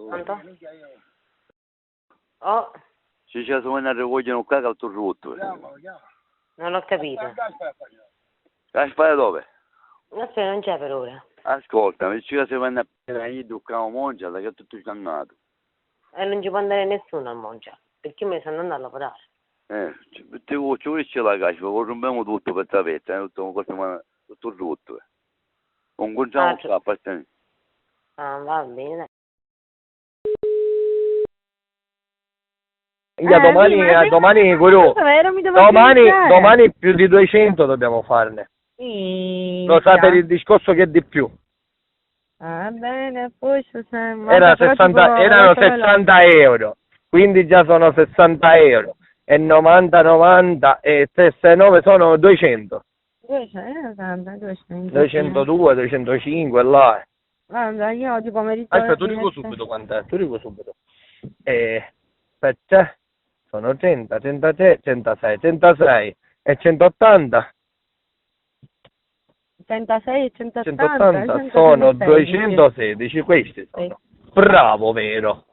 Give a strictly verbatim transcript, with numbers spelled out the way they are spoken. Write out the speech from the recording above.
Pronto? Oh. Ci sia, si venne a ricogliere un caca al tuo rotto. Non ho capito. Caspare dove? No, non c'è per ora. Ascolta, mi dice che si venne a prendere io, Mongia, che è tutto scannato. E non ci può andare nessuno a Mongia, perché io mi sono andata a lavorare. Eh, ci, ci, ci vuole la caspa, lo rompiamo tutto per tappeto, eh, tutto, tutto rotto. Eh. Non contiamo ah, qua, appartiene. Ah, va bene. Eh, domani, sì, ma eh, domani, quello, domani, domani più di duecento dobbiamo farne. Sì, lo sa per il discorso che è di più. Ah, bene, poi ci siamo. Era sessanta, erano sessanta euro, quindi già sono sessanta euro. E novanta, novanta e sessantanove sono duecento. Duecento, eh, novanta, duecento. Duecentodue, duecentocinque, là. Guarda, io oggi pomeriggio... Aspetta, ti dico subito quant'è, ti dico subito. Eh, aspetta, sono trenta, trentatré, trentasei, trentasei e centottanta. trentasei e centottanta, centottanta sono centosedici. Duecentosedici, questi sono. Sì. Bravo, vero?